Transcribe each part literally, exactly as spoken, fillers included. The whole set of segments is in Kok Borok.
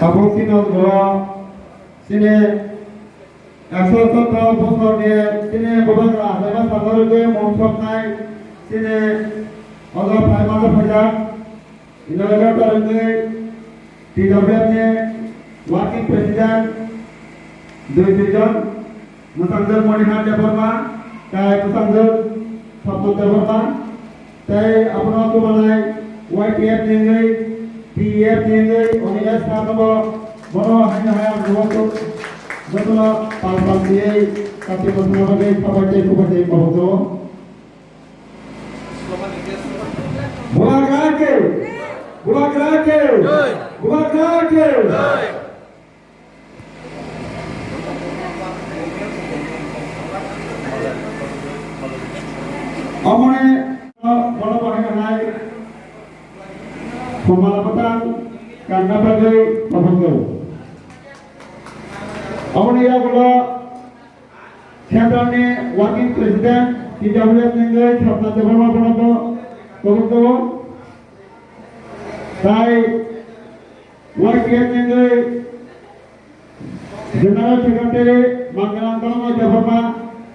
Tabuk chini o chini ekso sotro bosor ni chini bubagra achaima sajagwi mung soknai chini oja phai maja phaijak. Inaugurator wngwi T W F ni working president dui duijon, mwsangwk Monihar Debbarma tei mwsangwk Swapna Debbarma, tei abono chubanai Y T F ni wngwi, T E F ni wngwi Onimesh Sir nobo, bono haino hai ang jotono pal pal twiwi kati mwsana bagwi sabai tei kubai tei kobokjago. Bubagra ke! Bubagra ke! Bubagra ke! Omoni bono bahai hai Somala Bwtang kanna bagwi kobokjago. Omoni yagulo Central ni working president T W F ni wngwi Swapna Debbarma bono bo kobokjago. Tai Y T F ni wngwi General Secretary Mangalang Dharma Debbarma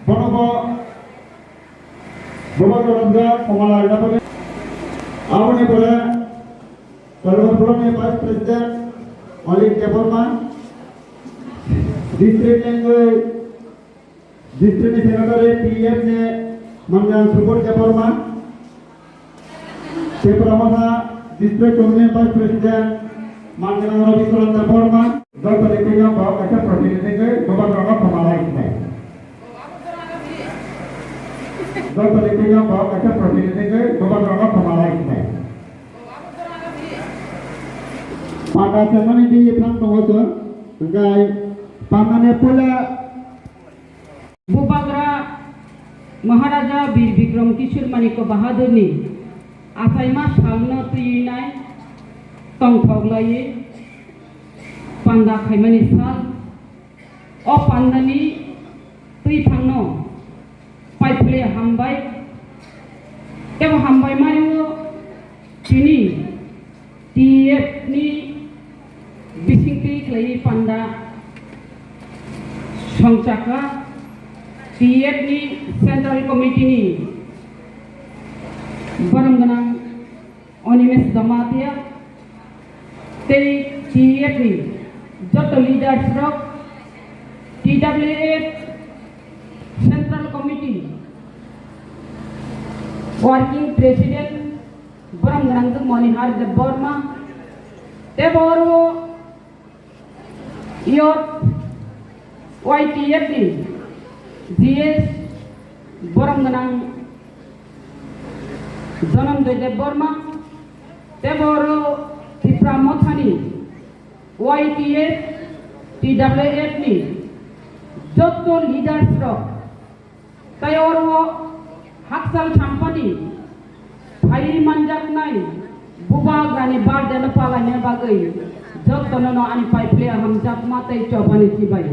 bono bo bono kobokjak Somala rina bagwi. Aboni pore Kalwar Block ni Vice President Malik Debbarma, District ni wngwi District ni Secretary T F ni Manjang Subodh Debbarma, Tipra Motha District Committee Vice President Manjang Ravi Sharan Debbarma, joto ni twi no bo kaisa protinidhi khe bubagra no khoma lai khnai. Joto ni twi no bo kaisa protinidhi khe bubagra no khoma lai khnai. Panda chengmani di thang tongo chwng, hwnkhe panda ni puila Bubagra Maharaja Bir Bikram Kishore Manikya Bahadurni achaima salno twiwi nai tongthok laiwi panda khaimani sal. O pandani twi thangno paiphle hambai. Tebo hambai mario tini T F ni bisingtwi khlaiwi panda songchakha, T F ni Central Committee ni boromgwnang Onimesh Jamatia tei T F ni joto leaders rok, T W F Central Committee Working President boromgwnang Monihar Debbarma tei oro Youth Y T F ni G S boromgwnang Dhananjay Debbarma tei oro Tipra Mothani Y T F, T W F ni joto leaders rok tei oro hakchal sampani phaiwi manjaknai bubagrani birthday no palaina bagwi jotono no ani paiphle hamjakma tei chobani chibai.